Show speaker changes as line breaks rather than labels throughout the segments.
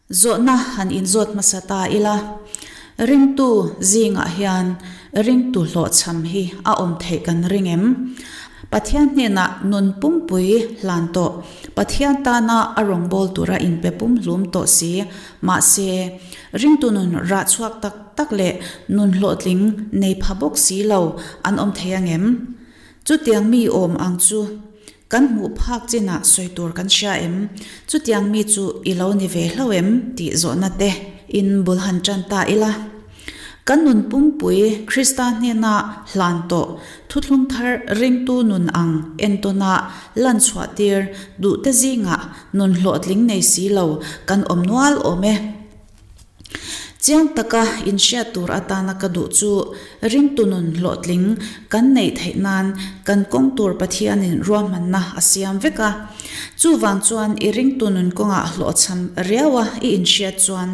Zawhna han inzawt hmasa ta ila, ringtu zingah hian ringtu hlawhchham hi a awm theih kan ring em? Pathian hnenah nun pumpui hlan tawh, Pathian tana a rawngbâwl tura inpe pumhlum tawh si, mahse, ringtu nun rah chhuak tak tak leh nun hlawhtling nei pha bawk si lo an awm thei angem? Chutiang mi awm ang chu Kan hmuh phak chinah sawi tur kan hria em? Chutiang mi chu i lo ni ve hlo em? tih zawhna te in bul han tan ta ila. Kan nun pumpui Krista hnena hlan tawh thuthlung thar ringtu nun ang entawna lan chhuah tir duhte zingah nun hlawhtling nei si lo kan awm nual awm e. Chiang taka inhriat tur atana ka duh chu ringtu nun hlawhtling kan neih theih nan kan kawng tur Pathianin ruahmanna a siam vek a. Chuvang chuan i ringtu nun kawngah hlawhchham riaua i inhriat chuan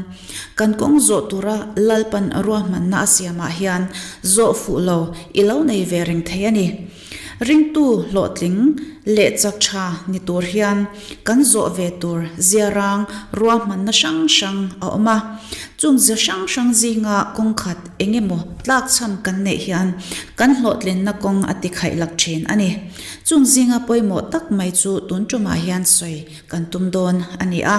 kan kawng zawh tura Lalpan ruahmanna a siamah hian zawh fuh lo i lo nei ve reng thei a ni. Ringtu hlawhtling leh chak tha ni tur hian kan zawh ve tur ziarang ruahmanna hrang hrang a awm a. Chung zia hrang hrang zinga kawng khat eng emaw tlakchham kan neih hian kan hlawhtlinna kawng a ti khaih lak thin a ni. Chung zinga pawimawh tak mai chu tun tumah hian sawi kan tum dawn a ni a.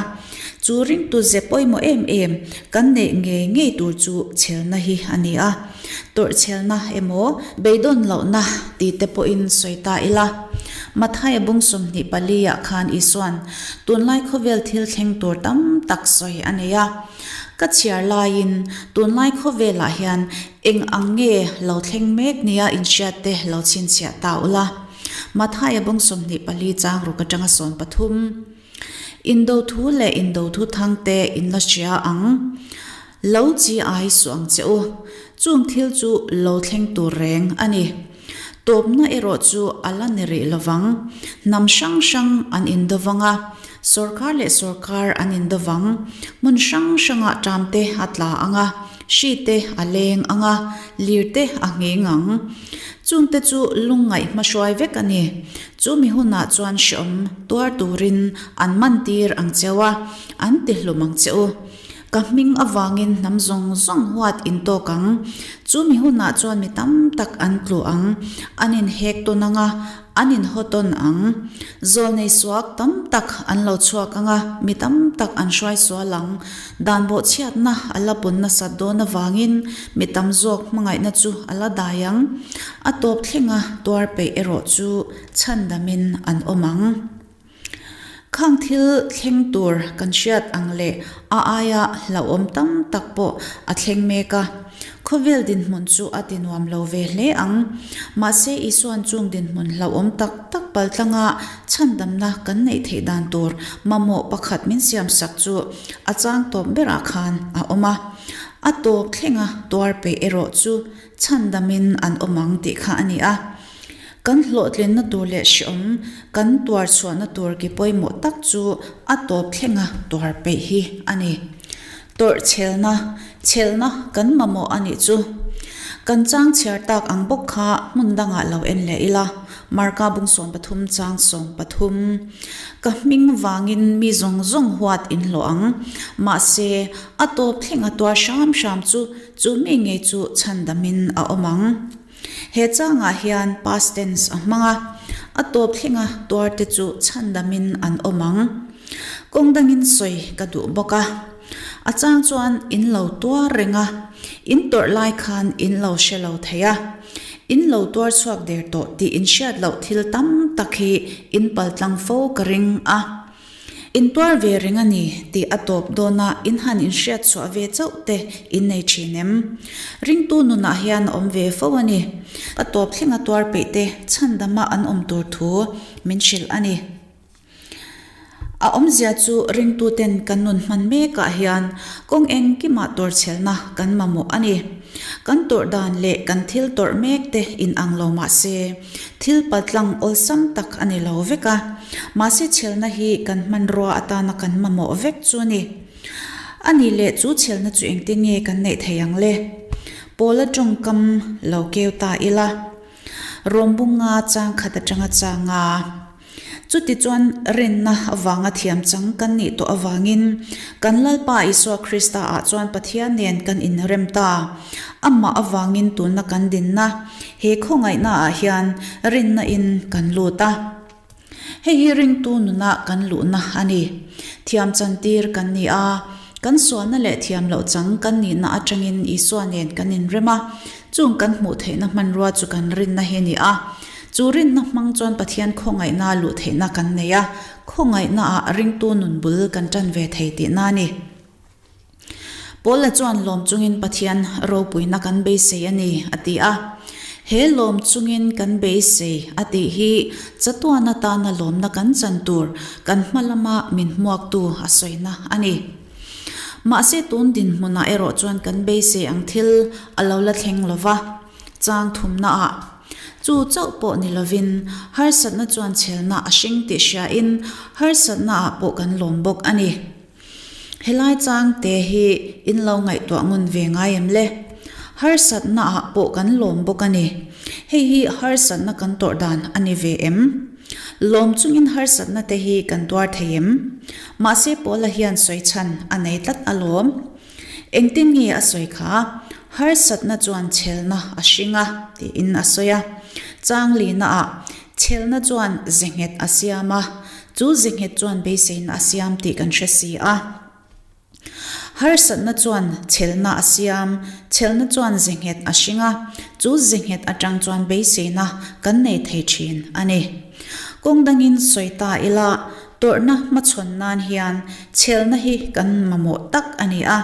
Chu ringtu ze pawimawh em em kan neih ngei ngei tur chu chhelna hi a ni a. Tawrhchhelna emaw, beidawn lohna ti te pawhin sawi ta ila. Mathaia bung 24 ah khan Isua'n tunlai khawvel thil thleng tur tam tak sawi a nei a. Ka chhiar laiin tunlai khawvelah hian eng ang nge lo thleng mek nia inhriat te lo chhinchhiah ta ula. Mathaia bung 24 chang ruk atanga 13. Indo thu leh indo thu thang te in la hria ang. Lo chi ai suh ang che u. Chung thil chu lo thleng tur reng a ni. Tawpna erawh chu a la ni rih lovang. Hnam hrang hrang an indo vang a, sawrkar leh sawrkar an indo vang. Hmun hrang hrangah ṭam te a tla ang a, hri te a leng ang a, lir te a nghing ang. Chungte chu lungngaih hmahruai vek a ni. Chu mi hunah chuan hreawm tuar turin an mantir ang cheu a, an tihlum ang che u. Ka hming avangin hnam zawng zawng huat in tawk ang. Chu mi hunah chuan mi tam tak an tlu ang, an inhek tawn ang a, an inhaw tawn ang. Zawlnei suak tam tak an lo chhuak ang a, mi tam tak an hruai sual ang. Dan bawhchhiatna a la pun nasat dawn avangin mi tam zawk hmangaihna chu a la dai ang. A tawp thlenga tuar peih erawh chu chhandamin an awm ang. Khang thil thleng tur kan hriat ang leh a aia hlauhawm tam tak pawh a thleng mek a. Khawvel dinhmun chu a ti nuam lo ve hle ang. Mahse Isua'n chung dinhmun hlauhawm tak tak paltlanga chhandamna kan neih theih dan tur mamawh pakhat min siamsak chu a chang tawp berah khan a awm a. A tawp thlenga tuar peih erawh chu chhandamin an awm ang tih kha a ni a. Kan hlawhtlinna tur leh hreawm kan tuar chhuahna tur ki pawimawh tak chu a tawp thlenga tuar peih hi a ni. Tawrh chhelna, chhelna kan mamawh a nih chu. Kan chang chhiar tak ang bawk kha hmun dangah lo en leh ila, Marka bung 13 chang 13. Ka hming vangin mi zawng zawng huat in hlawh ang. Mahse, a tawp thlenga tuar hram hram chu chu mi ngei chu chhandamin a awm ang. He changah hian past tense a hmang a, a tawp thlenga tuarte chu chhandamin an awm ang. Kawng dangin sawi ka duh bawk a. A chang chuan in lo tuar reng a, in tawrh lai khan in lo hre lo thei a. In lo tuar chhuak der tawh tih in hriat loh thil tam tak hi in paltlang fo ka ring a. In tuar ve reng a ni tih a tawp dawn a, in han inhriat chhuah ve chauh te in nei thin em? Ringtu nunah hian a awm ve fo a ni. A tawp thlenga tuar peih te chhandama an awm tur thu min hrilh a ni. A awmzia chu ringtu ten kan nun hman mekah hian kawng engkimah tuarchhelna kan mamawh a ni. Kan tawrh dan leh kan thil tawrh mek te in ang lo mah se, thil paltlang awlsam tak a ni lo vek a. Mahse chhelna hi kan hmanrua atana kan mamawh vek chu a ni. A nih leh chu chhelna chu engtin nge kan neih thei ang le? Paula tawngkam lo keu ta ila. Rawmbunga chang khat atanga changa. Chutichuan rinna avanga thiam chang kan nih tawh avangin kan Lalpa Isua Krista ah chuan Pathian nen kan inrem ta. Amah avangin tunna kan dinna he khawngaihna ah hian rinna in kan lut a. Hei hi ringtu nuna kan luhna a ni. Thiam chantir kan ni a, kan sualna leh thiam loh chang kan nihna atangin Isua nen kan inrem a, chung kan hmuh theihna hmanrua chu kan rinna hi a ni a. Chu rinna hmang chuan Pathian khawngaihna luh theihna kan nei a, khawngaihnaah ringtu nun bul kan tan ve thei tihna a ni. Paula chuan lawm chungin Pathian ropuina kan beisei a ni, a ti a. He lawm chungin kan beisei a tih hi chatuan atana lawmna kan chan tur kan hma lama min hmuaktu a sawina a ni. Mahse tun dinhmunah erawh chuan kan beisei ang thil a lo la thleng lo va, chang thumnaah chu chauh pawh ni lovin harsatna chuan chhelna a hring tih hriain harsatnaah pawh kan lawm bawk a ni. Helai changte hi in lo ngaihtuah ngun ve ngai em le? Harsatna ah pawh kan lawm bawk a ni. Hei hi harsatna kan tawrh dan a ni ve em? Lawm chungin harsatna te hi kan tuar thei em? Mahse Paula hian sawi chhan a nei tlat alawm. Engtin nge a sawi kha? Harsatna chuan chhelna a hring a, tiin a sawi a. Chang lina ah Chhelna chuan ze nghet a siam a, chu ze nghet chuan beiseina a siam tih kan hre si a. Harsatna chuan chhelna a siam, chhelna chuan ze nghet a hring a, chu ze nghet atang chuan beiseina kan nei thei thin a ni. Kawng dangin sawi ta ila, tawrhna hmachhawn nan hian chhelna hi kan mamawh tak a ni a,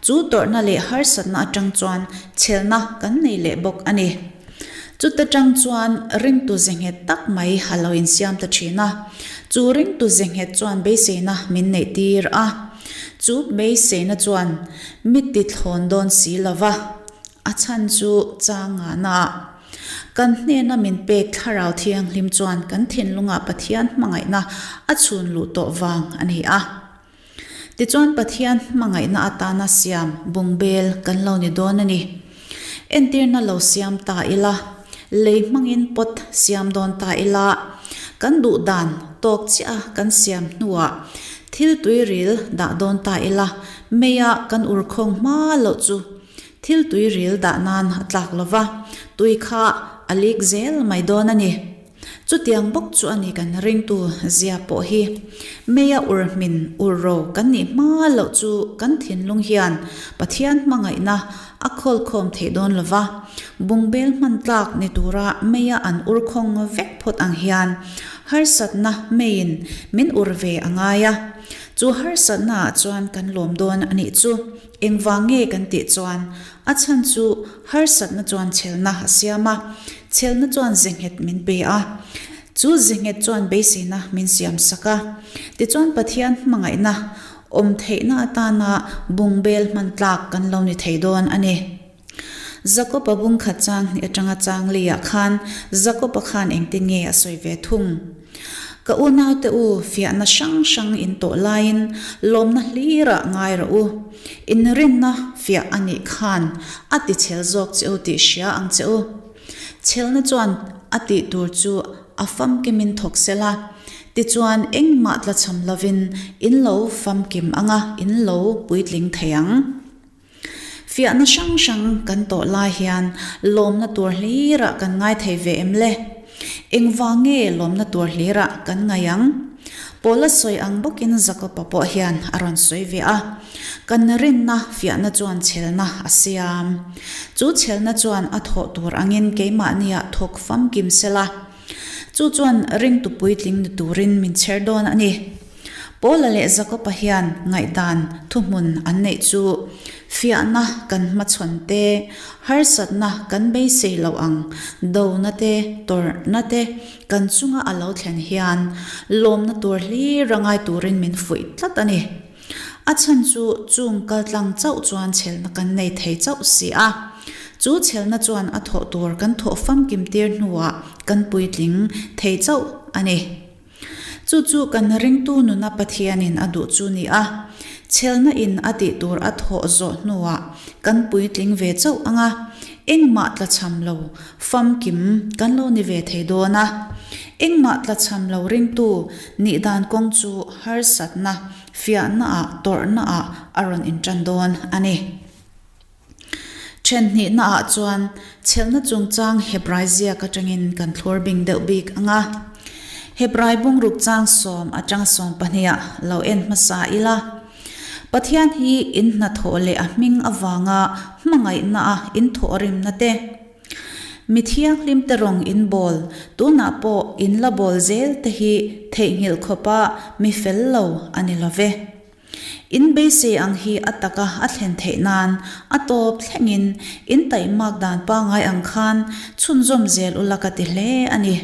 chu tawrhna leh harsatna atang chuan chhelna kan nei leh bawk a ni. Chuta tang chuan ringtu ze nghet tak mai a lo insiam ta thin a. Chu ringtu ze nghet chuan beiseina min neih tir a. Chu beiseina chuan mi ti thlawn dawn si lo va, a chhan chu chang ngahna ah. Kan hnena min pek Thlarau Thianghlim chuan kan thinlungah Pathian hmangaihna a chhun luh tawh vang a ni a. Tichuan Pathian hmangaihna atana siam bungbel kan lo ni dawn a ni. Entirna lo siam ta ila, lei hmangin pot siam dawn ta ila, kan duh dan tawk chiah a kan siam hnuah thil tuiril dah dawn ta ila, meia kan urkhawng hma loh chu thil tuiril dah nan a tlak lova, tui kha a lik zel mai dawn a ni. Chutiang bawk chu a ni kan ringtu zia pawh hi. Meia ur hmin ur ro kan nih hma loh chu kan thinlung hian Pathian hmangaihna a khawlkhawm theih dawn lo va, bungbel hman tlak ni tura meia an ur khawng vek phawt ang hian harsatna meiin min ur ve a ngai a. Chu harsatna ah chuan kan lawm dawn a nih chu. Engvang nge kan tih chuan a chhan chu harsatna chuan chhelna a siam a, chhelna chuan ze nghet min pe a, chu ze nghet chuan beiseina min siam sak a. Tichuan Pathian hmangaihna awm theihna atana bungbel hman tlak kan lo ni thei dawn a ni. Jakob-a bungkhat chang hnih atanga chang leiah khan Jakob-a khan engtin nge a sawi ve thung? Ka unaute u, fiahna hrang hrang in tawh laiin lawmna hlirah ngai rawh u. Inrinna fiah a nih khan a ti chhel zawk che u tih hria ang che u. Chhelna chuan a tih tur chu a famkimin thawk sel a, tichuan engmah tlachham lovin in lo famkim anga in lo puitling thei ang. Fiahna hrang hrang kan tawh lai hian lawmna tur hlirah kan ngai thei ve em le? Engvang nge lawmna tur hlirah kan ngai ang? Paula sawi ang bawkin Jakoba pawh hian a rawn sawi ve a, Kan rinna fiahna chuan chhelna a siam. Chu chhelna chuan a thawh tur angin keimahniah thawk famkim sela. Chu chuan ringtu puitling ni turin min chher dawn a ni. Paula leh Jakoba hian ngaihdan thuhmun an neih chu fiahna kan hmachhawn te, harsatna kan beisei loh ang dona te, tawrhna te kan chunga a lo thlen hian lawmna tur hlir a ngai turin min fuih tlat a ni. A chhan chu chung kaltlang chauh chuan chhelna kan nei thei chauh si a. Chu chhelna chuan a thawh tur kan thawh famkim tir hnuah kan puitling thei chauh a ni. Chu chu kan ringtu nuna Pathianin a duh chu ni a, chhelna in a tih tur a thawh zawh hnuah kan puitling ve chauh ang a, engmah tlachham lo famkim kan lo ni ve thei dawn a. Engmah tlachham lo ringtu nih dan kawng chu harsatna, fiahnaah, tawrhnaah a rawn inṭan dawn a ni. Then hnihnaah chuan chhelna chungchang Hebrai ziak atangin kan thlur bing deuh bik ang a. Hebrai bungruk chang sawm atanga sawm pahniha lo en hmasa ila. Pathian hi in hnathawh leh a hming avanga hmangaihna-a in thawhrimna te, mi thianghlimte rawng in bawl, tunah pawh in la bawl zel te hi theihnghilh khawpa mi fel lo a ni lo ve. In beisei ang hi a taka a thlen theih nan a tawp thlengin in taihmak dan pangai ang khan chhunzawm zel ula ka ti hle a ni.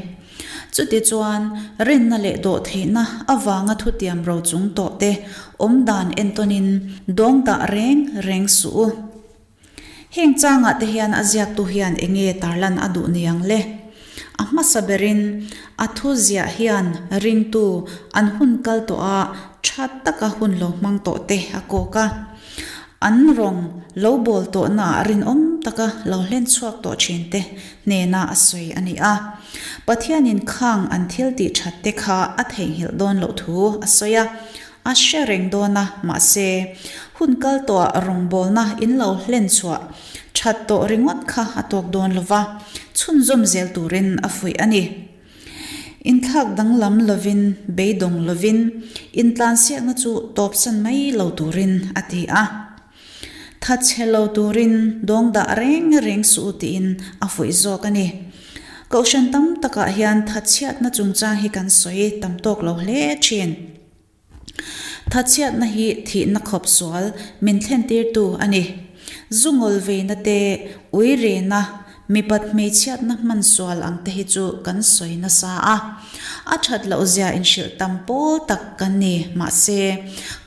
Chutichuan, rinna leh dawhtheihna avanga thutiam ro chung tawh te awm dan entawnin dawng dah reng reng suh u. Heng changah te hian a ziaktu hian eng nge tarlan a duh niang le? A hmasa berin, a thu ziah hian ringtu an hun kal tawh a tha taka hun lo hmang tawh te a kawk a. An rawng lo bawl tawhnaah rinawm taka lo hlen chhuak tawh thin te hnena a sawi a ni a. Pathianin khang an thil tih that te kha a theihnghilh dawn loh thu a sawi a. A hre reng dawn a, mahse, hun kal tawhah rawngbawlna in lo hlen chhuah that tawh ringawt kha a tawk dawn lo va, chhunzawm zel turin a fuih a ni. Inthlak danglam lovin, beidawng lovin, intlansiakna chu tawpsan mai lo turin a ti a. Thatchhe lo turin dawng dah reng reng suh u tiin a fuih zawk a ni. Kohhran tam takah hian thatchhiatna chungchang hi kan sawi tam tawk lo hle thin. Thatchhiatna hi thihna khawp sual min thlentirtu a ni. Zu ngawl veina te, ui rena, mipat hmeichhiatna hman sual ang te hi chu kan sawi nasa a. A that loh zia inhrilh tam pawl tak kan ni. Mahse,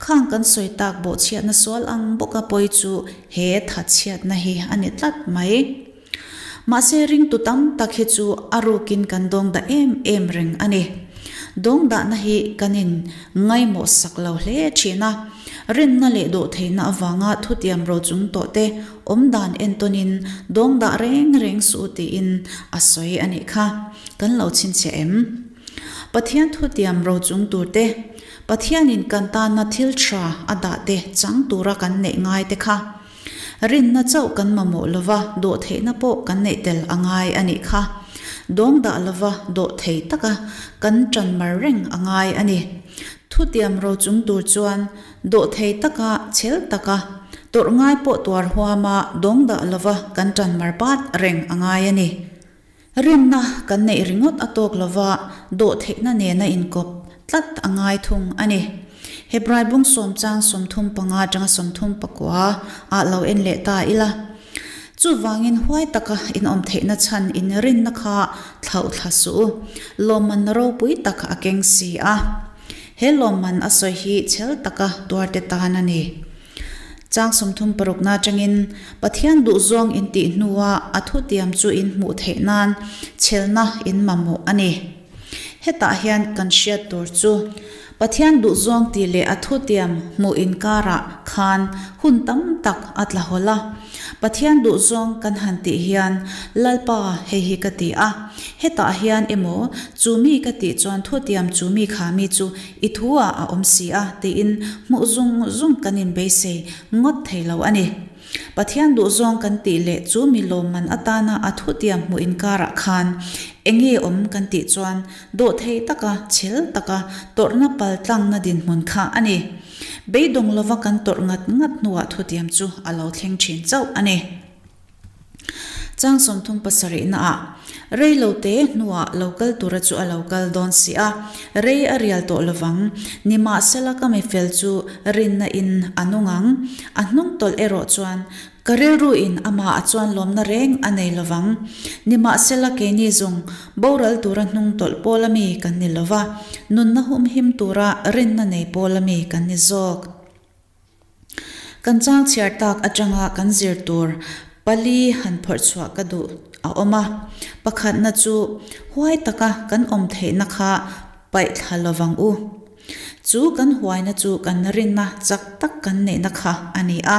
khang kan sawi tak bawhchhiatna sual ang bawka pawi chu he thatchhiatna hi a ni tlat mai. Mahse ringtu tam tak hi chu a rukin kan dawng dah em em reng a ni. Dawng dahna hi kan in ngaimawh sak lo hle thin a. Rinna leh dawhtheihna avanga thutiam ro chung tawh te awm dan entawnin dawng dah reng reng suh u tiin a sawi a nih kha. Kan lo chhinchhiah em? Pathian thutiam ro chung tur te, Pathianin kan tana thil tha a dah te chang tura kan neih ngai te kha. Rinna chauh kan mamawh lova, dawhtheihna pawh kan neih tel a ngai a nih kha. Dawng dah lova dawhthei taka kan ṭan mar reng a ngai a ni. Thutiam ro chung tur chuan dawhthei taka chhel taka tawrh ngai pawh tuar huama dawng dah lova kan ṭan mar pat reng a ngai a ni. Rinna kan neih ringawt a tawk lova, dawhtheihna nena inkawp tlat a ngai thung a ni. Hebrai bung sawm chang 35 atanga 34 ah lo en leh ta ila. Chuvangin huai taka inawm theihna chhan in rinna kha thlauh thla suh u. Lawmman ropui tak a keng si a. He lawmman a sawi hi chhel taka tuarte tan a ni. Chang 36 na atangin, Pathian duhzawng in tih hnua a thutiam chu in hmuh theih nan chhelna in mamawh a ni. Hetah hian kan hriat tur chu, Pathian duhzawng tih leh a thutiam hmuh inkarah khan hun tam tak a tla hawlh a. Pathian duhzawng kan han tih hian, Lalpa, hei hi ka ti a, hetah hian emaw, chu mi ka tih chuan thutiam chu mi kha mi chu I thu ah a awm si a, tiin hmuh zung zung kan inbeisei ngawt thei lo a ni. Pathian duhzawng kan tih leh chu mi lawmman atana a thutiam hmuh inkarah khan enge awm kan tih chuan dawhthei taka, chhel taka tawrhna paltlangna dinhmun kha a ni. Beidawng lova kan tawrh ngat ngat hnuah thutiam chu a lo thleng thin chauh a ni. Chang 37 naah, Rei lo te hnuah lo kal tura chu a lo kal dawn si a, rei a rial tawh lovang. Nimahsela ka mi fel chu rinna in a nung ang. A hnung tawlh erawh chuan ka rilru in amah a chuan lawmna reng a nei lovang. Nimahsela keini zawng boral tura hnung tawlh pawl ami kan ni lova, nunna humhim tura rinna nei pawl ami kan ni zawk. Kan chang chhiar tak atanga kan zir tur pali han phawrh chhuah ka duh a awm a. Pakhatna chu huai taka kan awm theihna kha paih thla lovang u. Chu kan huaina chu kan rinna chak tak kan neihna kha a ni a.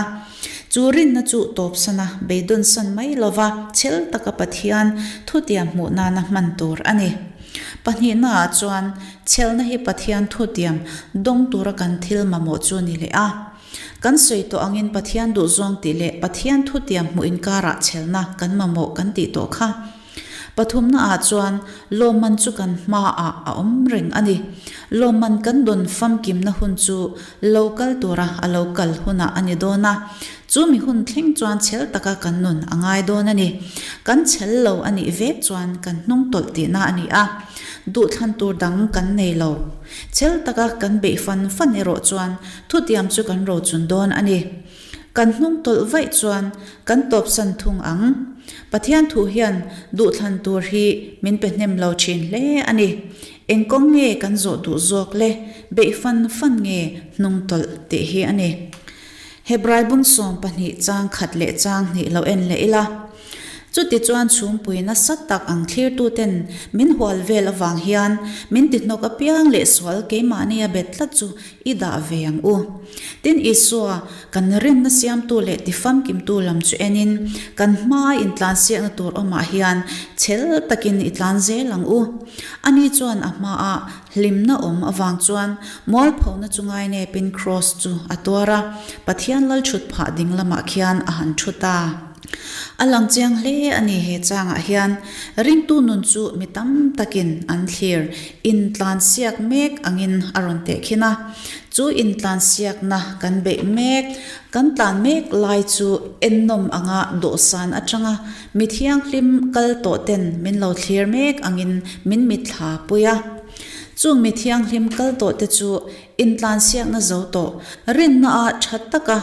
Chu rinna chu tawpsana beidawnsan mai lova chhel taka Pathian thutiam hmuh nana hman tur a ni. Pahnihnaah chuan chhelna hi Pathian thutiam dawng tura kan thil mamawh chu ni leh a. Kan sawi tawh angin Pathian duhzawng tih leh Pathian thutiam hmuh inkarah chhelna kan mamawh kan tih tawh kha. Pathumnaah chuan lawmman chu kan hmaah a awm reng a ni. Lawmman kan dawn famkimna hun chu lo kal tura a lo kal hunah a ni dawn a. Chu mi hun thleng chuan chhel taka kan nun a ngai dawn a ni. Kan chhel lo a nih vek chuan kan hnung tawlh tihna a ni a. Duhthlan tur dang kan nei lo. Chhel taka kan beih fan fan erawh chuan thutiam chu kan rochun dawn a ni. Kan hnung tawlh vaih chuan kan tawpsan thung ang. Pathian thu hian duhthlan tur hi min pe hnem lo thin hle a ni. Eng kawng nge kan zawh duh zawk le, beih fan fan nge hnung tawlh tih hi a ni. Hebrai bung 12 chang khat leh chang hnih lo en leh ila. Chutichuan chhungpui nasa tak ang thlirtuten min hual vel avang hian min tihnawk apiang leh sual keimahnia bet tlat chu i dah ve ang u. Tin, Isua, kan rinna siamtu leh tifamkimtu lam chu enin, kan hmaa intlansiakna tur awmah hian chhel takin i tlan zel ang u. Ani chuan a hmaa hlimna awm avang chuan mualphona chu ngainepin kraws chu a tuar a, Pathian lal thut phah ding lamah khian a han thu ta. A lang chiang hle a ni he changah hian ringtu nun chu mi tam takin an thlir intlansiak mek angin a rawn tehkhin a. Chu intlansiakna kan beih mek, kan tlan mek lai chu ennawm anga dawhsan atanga mi thianghlim kal tawh ten min lo thlir mek angin min mitthla pui a. Chung mi thianghlim kal tawh te chu intlansiakna zo tawh rinna ah tha taka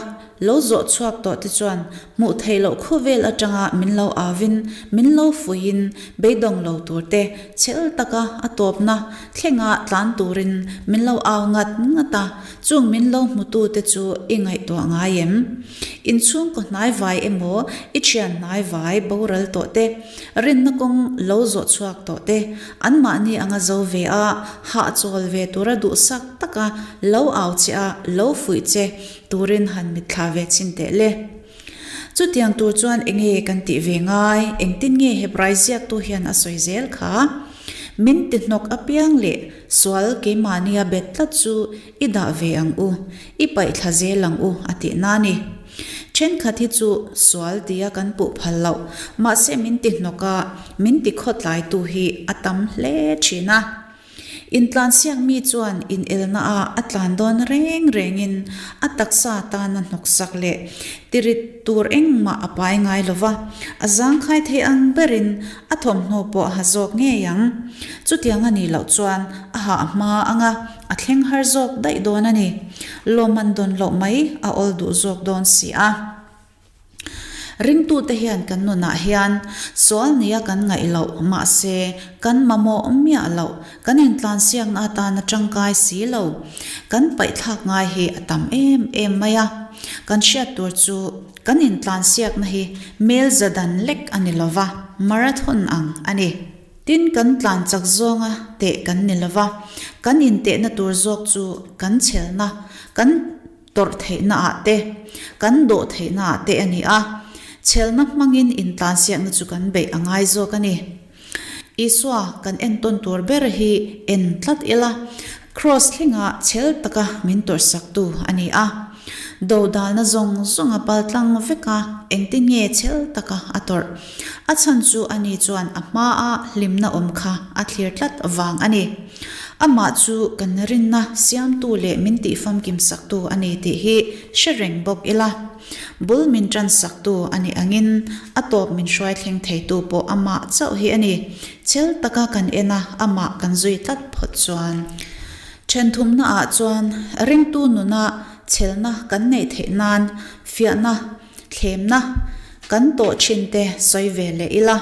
Lo zawh chhuak tawh te chuan hmuh theih loh khawvel atanga min lo avin, min lo fuihin beidawng lo tur te chhel taka a tawpna thlenga tlan turin min lo au ngat ngat a, chung min lo hmutu te chu i ngaihtuah ngai em? Inchhungkaw hnaivai emaw i thian hnaivai boral tawh te, rinna kawng lo zawh chhuak tawh te, anmahni anga zo ve a, hahchawl ve tura duhsak taka lo au che a, lo fuih che Turin han mitthla ve chhin teh le. Chutiang tur chuan enge kan tih ve ngai? Engtin nge Hebrai ziaktu hian a sawi zel kha? Min ti hnawk apiang leh sual keimahnia bet tlat chu i dah ve ang u, i paih thla zel ang u a tih na ni. Thenkhat hi chu sual tia kan puh phal loh, mahse min ti hnawk a, min ti khawtlaitu hi a tam hle thin a. Intlansiak mi chuan inelnaah a tlan dawn reng rengin a taksa tana hnawksak leh tirit tur engmah a pai ngai lo va, a zangkhai thei ang berin a thawmhnaw pawh a ha zawk ngei ang. Chutiang a nih loh chuan a hah hma anga a thleng har zawk daih dawn a ni. Lawmman dawn loh mai a awl duh zawk dawn si a. Ringtute hian kan nunah hian sual nia kan ngaih loh, mahse kan mamawh miah loh, kan intlansiakna atana tangkai si lo, kan paihthlak ngai hi a tam em em mai a. Kan hriat tur chu kan intlansiakna hi mel za dan lek a ni lova, marathon ang a ni. Tin, kan tlan chak zawnga teh kan ni lova, kan intehna tur zawk chu kan chhelna, kan. Tawrh theihna ah te, kan dawh theihna ah te a ni a, chhelna hmangin intlansiakna chu kan beih a ngai zawk a ni. Isua kan entawn tur ber hi en tlat ila, Kraws thlenga chhel taka min tawrhsaktu a ni a. Dodalna zawng zawng a paltlang vek a, engtin nge chhel taka a tawrh? A chhan chu ani chuan a hmaa hlimna awm kha a thlir tlat vang a ni. Amah chu kan rinna siamtu leh min tihfamkim saktu a ni tih hi hre reng bawk ila. Bul min tan saktu a nih angin a tawp min hruai thleng theitu pawh amah chauh hi a ni. Chhel taka kan en a, amah kan zui tlat phawt chuan. Thenthumnaah chuan ringtu nuna chhelna kan neih theih nan fiahna Thlemna kan tawh thin te sawi ve leh ila.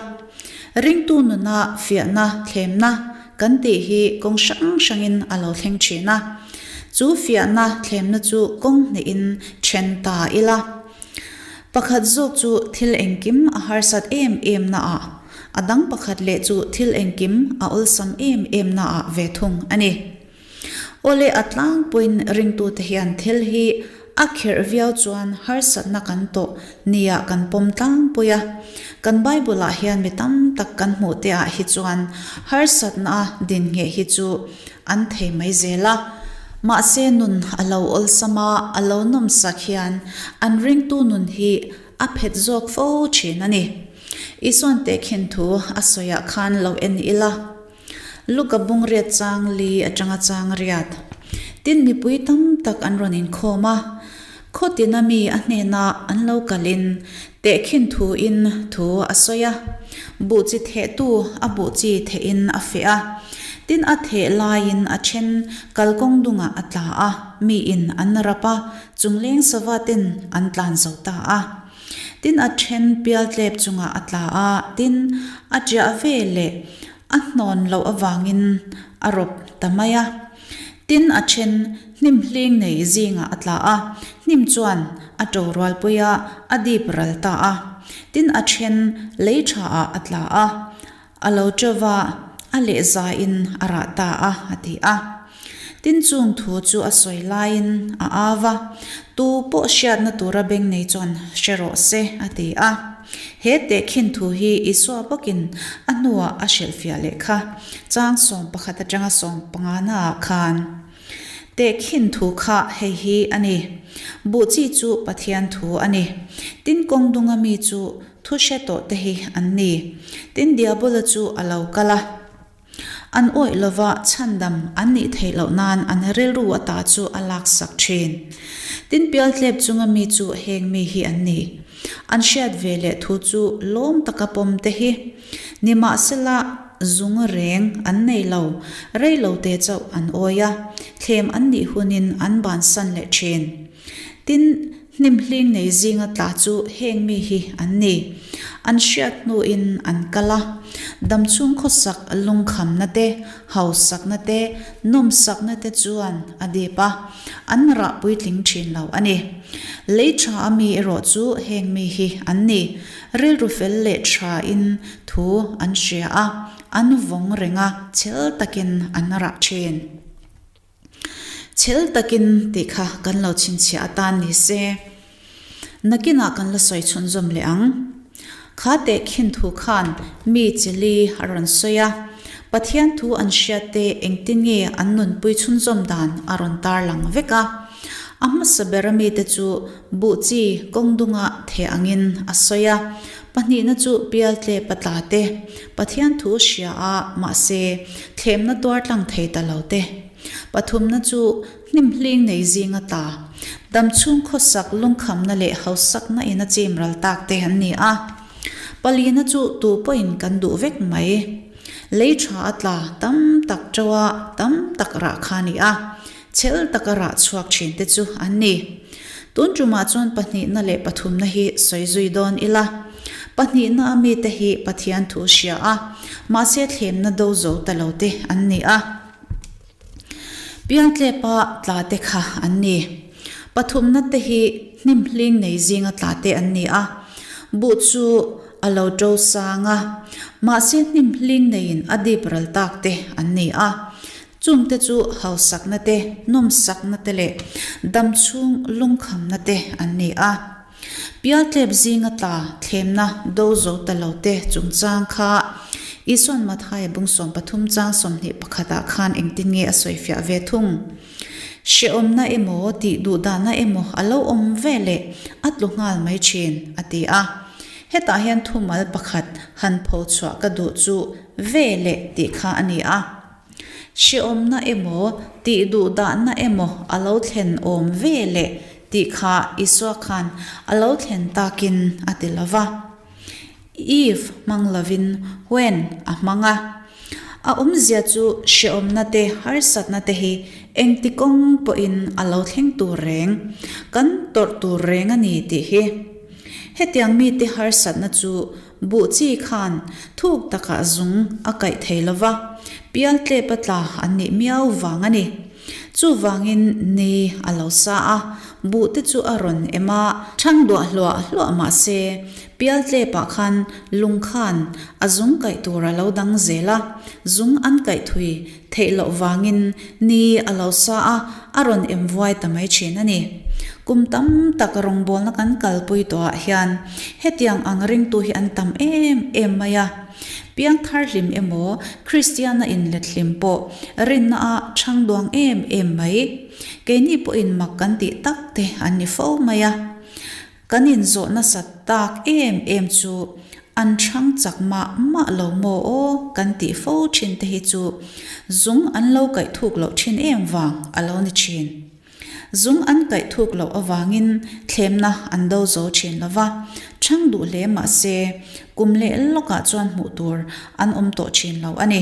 Ringtu nuna fiahna thlemna kan tih hi kawng hrang hrangin a lo thleng thin a. Chu fiahna thlemna chu kawng hnihin then ta ila. Pakhat zawk chu thil engkim a harsat em em naah, a dang pakhat leh chu thil engkim a awlsam em em naah ve thung a ni. Awle a tlangpuiin ringtute hian thil hi A kherh viau chuan harsatna kan tawh nia kan pawm tlangpui a. Kan Bible-ah hian mi tam tak kan hmuh te ah hi chuan harsatna a dinngeh hi chu an thei mai zel a. Mahse nun a lo awlsam a, a lo nawmsak hian an ringtu nun hi a phet zawk fo thin a ni. Isuan tehkhin thu a sawiah khan lo en ila. Luka bung riat chang li atanga chang riat. Tin mipui tam tak an rawn inkhawm a, khawtina mi a hnena an lo kalin tehkhin thuin thu a sawi a, buh chi thehtu a buh chi thehin a feh a. Tin a theh laiin a then kalkawng dungah a tla a, miin an rap a, chungleng sava ten an tlan zo ta a. Tin a then pialtlep chungah a tla a, tin a ṭiah ve leh a hnawn loh avangin a rawp ta mai a. Tin a then hnim hling nei zingah a tla a, hnim chuan a ṭo rualpui a, a dip ral ta a. Tin a then lei ṭhaah a tla a, A lo ṭeuh a, a lehzaiin a rah ta a, a ti a. Tin chung thu chu a sawi laiin a au a, Tu pawh hriatna tura beng nei chuan hre rawh se, a ti a. He tehkhin thu hi Isua bawkin a hnuah a hrilhfiah leh kha, chang 11 atanga 15 naah khan. Tehkhin thu kha hei hi a ni, Buh chi chu Pathian thu a ni. Tin kawng dunga mi chu Thu hre tawh te hi an ni. Tin Diabola chu a lo kal a. An awih lova chhandam an nih theih loh nan an rilru ata chu a laksak thin. Tin pialtlep chunga mi chu heng mi hi an ni. An hriat ve leh thu chu lawm taka pawm te hi. Nimahsela zung reng an nei lo, rei lo te chauh an awi a, thlem an nih hunin an bansan leh thin. Tin, hnim hling nei zinga tla chu heng mi hi an ni. An hriat hnuin an kal a, damchhung khawsak lungkhamna te, hausakna te, nawmsakna te chuan a dip a, an rah puitling thin lo a ni. Lei tha a mi erawh chu heng mi hi an ni. Rilru fel leh thain thu an hria a, an vawng reng a, chhel takin an rah thin. Chhel takin tih kha kan lo chhinchhiah atan ni se, nakinah kan la sawi chhunzawm leh ang. Kha tehkhin thu khan mi chili a rawn sawi a, Pathian thu an hriat te engtin nge an nunpui chhunzawm dan a rawn tarlang vek a. A hmasa ber a mite chu buh chi kawng dunga theh angin a sawi a, pahnihna chu pialtle patla te, Pathian thu hria a, mahse, thlemna tuar tlang thei ta lo te. Pathumna chu hnim hling nei zinga tla, damchhung khawsak lungkhamna leh hausakna in a chim ral tak te an ni a. Palina chu tu pawhin kan duh vek mai. Lei tha a tla tam tak ṭo a, tam tak rah kha a ni a. Chhel taka rah chhuak thin te chu an ni. Tun tumah chuan pahnihna leh pathumna hi sawi zui dawn ila. Pahnihna a mite hi Pathian thu hria a, mahse thlemna do zo ta lo te an ni a. Pialtlepa tla te kha an ni. Pathumna te hi hnim hling nei zinga tla te an ni a. Buh chu a lo to sang a, mahse hnim hling neiin a dip ral tak te an ni a. Chungte chu hausakna te, nawmsakna te leh damchhung lungkhamna te an ni a. Pialtlep zinga tla thlemna do zo ta lo te chungchang kha Isuan Mathaia bung 13 chang 21 ah khan engtin nge a sawifiah ve thung? Hrehawmna emaw tih duhdahna emaw a lo awm ve leh a tlu nghal mai thin, a ti a. Hetah hian thumal pakhat han phochhuah ka duh chu ve leh tih kha a ni a. Hreawmna emaw, tih duhdahna emaw a lo thlen awm ve leh tih kha Isua khan a lo thlen takin a ti lo va. If hmang lovin when a hmang a. A awmzia chu hreawmna te harsatna te hi engti kawng pawhin a lo thleng tur reng, kan tawrh tur reng a ni tih hi. Hetiang mite harsatna chu Buh chi khan thuk takah zung a kaih thei lo va, pial tlepa tla an nih miau vang a ni. Chuvangin ni a lo sa a, buh te chu a rawn em a, ṭhang duah hluah hluah mah se, pial tlepah khan lung khan a zung kaih tur a lo dang zel a, zung an kaih thui theih loh vangin ni a lo sa a, a rawn em vuai ta mai ṭhin a ni. Kum tam tak rawngbawlna kan kalpui tawhah hian hetiang ang ringtu hi an tam em em mai a. Piangthar hlim emaw Kristiana inlet hlim pawh rinna a chhang duang em em mai. Keini pawhin mak kan tih tak te an ni fo mai a. Kan inzawh nasat tak em em chu an chhang chak mah mah lo maw aw kan tih fo thin te hi chu zung an lo kaih thuk loh thin em vang a lo ni thin. Zung an kaih thuk loh avangin thlemna an do zo thin lo va, chhang duh hle mah se kum leh lawkah chuan hmuh tur an awm tawh thin lo a ni.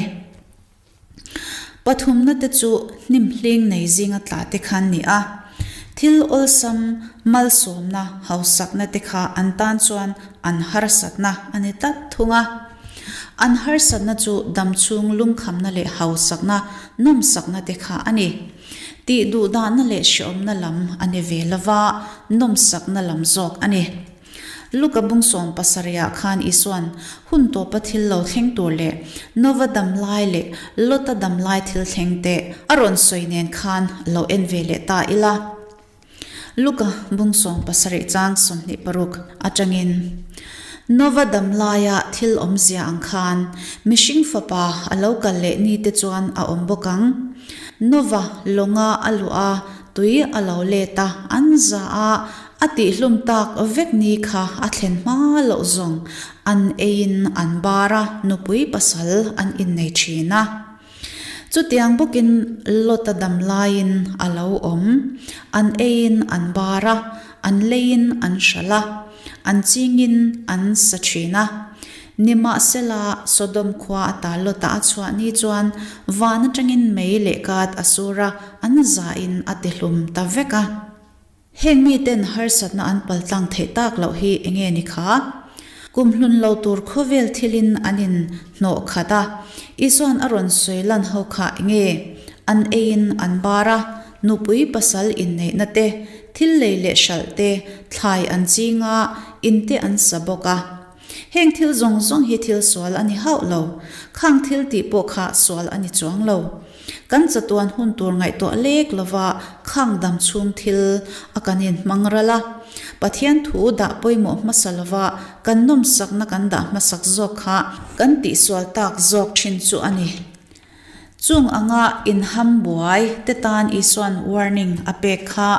Pathumna te chu hnim hling nei zinga tla te khan ni a, thil awlsam malsawmna hausakna te kha an tan chuan an harsatna a ni tlat thung a. An harsatna chu damchhung lungkhamna leh hausakna nawmsakna te kha a ni. Tih duhdahna leh hreawmna lam a ni ve lo va, nawmsakna lam zawk a ni. Luka bung sawm pasarihah khan Isua'n hun tawpa thil lo thleng tur leh Nova dam lai leh Lota dam lai thil thleng te a rawn sawi nen khan lo en ve leh ta ila. Luka bung 17 chang 26 atangin, Nova dam laia thil awmzia ang khan mihring fapa a lo kal leh ni te chuan a awm bawk ang. Nova lawnga a luh a, tui a lo let a, an za a, a tihhlum tak vek ni kha a thlen hma loh zawng an eiin an bar a, nupui pasal an innei thin a. Chutiang bawkin Lota dam laiin a lo awm. An eiin an bar a, an leiin an hralh a, an chingin an sa thin a. Nimahsela, Sodom khua ata Lota a chhuah ni chuan van atangin mei leh kat a sur a, an zain a tihlum ta vek a. Heng miten harsatna an paltlang theih tak loh hi enge ni kha? Kum hlun lo tur khawvel thilin an in hnawh khat a, Isua'n a rawn sawi lan ho kha enge? An eiin an bar a, nupui pasal inneihna te, thil lei leh hralh te, thlai an ching a, in te an sa bawk a. Heng thil zawng zawng hi thil sual a ni hauh lo. Khang thil tih pawh kha sual a ni chuang lo. Kan chatuan hun tur ngaihtuah lek lova khang dam chhung thil a kan inhmang ral a. Pathian thu dah pawimawh hmasa lova kan nawmsakna kan dah hmasak zawk kha kan tihsual tak zawk thin chu a ni. Chung anga inham buai te tan Isua'n warning a pek kha